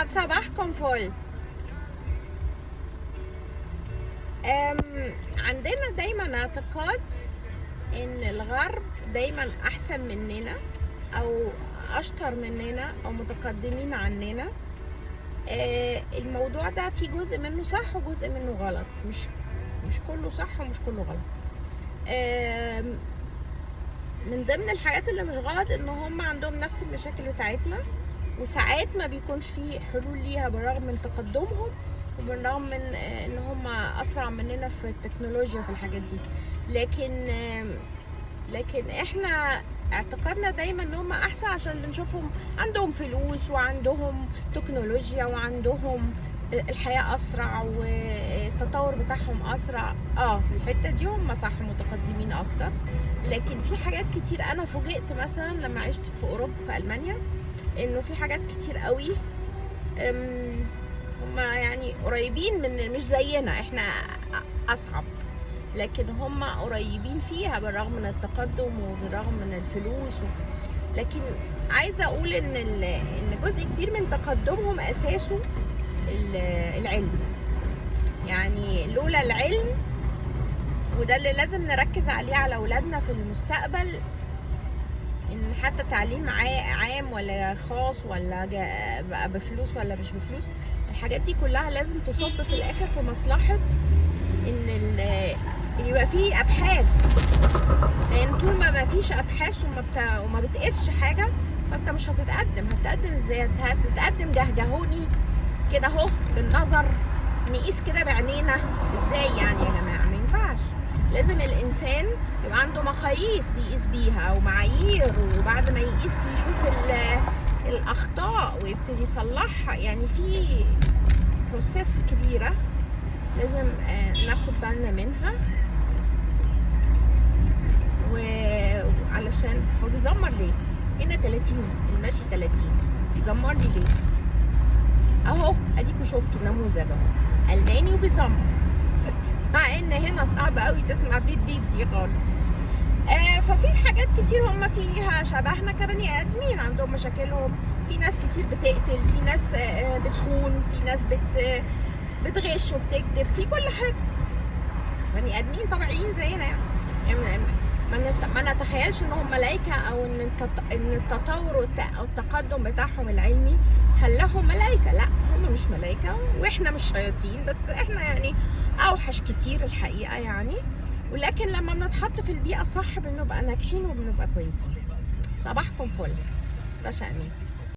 طب صباحكم فل. عندنا دايما اعتقاد ان الغرب دايما احسن مننا او اشطر مننا او متقدمين عننا. الموضوع ده في جزء منه صح وجزء منه غلط، مش كله صح ومش كله غلط. من ضمن الحاجات اللي مش غلط ان هم عندهم نفس المشاكل بتاعتنا، وساعات ما بيكونش فيه حلول ليها بالرغم من تقدمهم وبالرغم من ان هم اسرع مننا في التكنولوجيا في الحاجات دي. لكن احنا اعتقادنا دايما ان هم احسن عشان بنشوفهم عندهم فلوس وعندهم تكنولوجيا وعندهم الحياة اسرع والتطور بتاعهم اسرع. في الحتة دي هم صح متقدمين اكتر، لكن في حاجات كتير انا فوجئت مثلا لما عشت في اوروبا في المانيا انه في حاجات كتير قوي هم يعني قريبين من، مش زينا احنا اصعب، لكن هم قريبين فيها بالرغم من التقدم وبالرغم من الفلوس لكن عايزه اقول ان جزء كبير من تقدمهم اساسه العلم. يعني لولا العلم، وده اللي لازم نركز عليه على اولادنا في المستقبل، ان حتى تعليم عام ولا خاص ولا بقى بفلوس ولا مش بفلوس، الحاجات دي كلها لازم تصب في الاخر في مصلحة ان يبقى فيه ابحاث. لان طول ما فيش ابحاث وما بتقيسش حاجة فانت مش هتتقدم. هتتقدم ازاي؟ هتتقدم جهجهوني كده اهو بالنظر، نقيس كده بعينينا ازاي يعني يا جماعة؟ ما ينفعش. لازم الانسان يبقى عنده مقاييس بيقيس بيها ومعايير، وبعد ما يقيس يشوف الاخطاء ويبتدي يصلحها. يعني في بروسيس كبيرة لازم ناخد بالنا منها. وعلشان هو بيزمر ليه هنا 30 المشي 30 بيزمر لي ليه؟ اهو اديكوا شفتوا نموذج اهو الماني وبيزمر، مع ان هنا صعب قوي تسمع بيب بيب دي خالص. ففي حاجات كتير هم فيها شبهنا كبني ادمين، عندهم مشاكلهم. في ناس كتير بتقتل، في ناس بتخون، في ناس بتغش وبتكذب، في كل حاجة. بني ادمين طبيعيين زينا يعني ما نتخيلش انهم ملائكة او ان التطور والتقدم بتاعهم العلمي خلاهم ملائكة. لا، هم مش ملائكة واحنا مش شياطين، بس احنا يعني اوحش كتير الحقيقة يعني. ولكن لما بنتحط في البيئة صح بنبقى ناجحين وبنبقى كويسين. صباحكم فل. رشا أمين.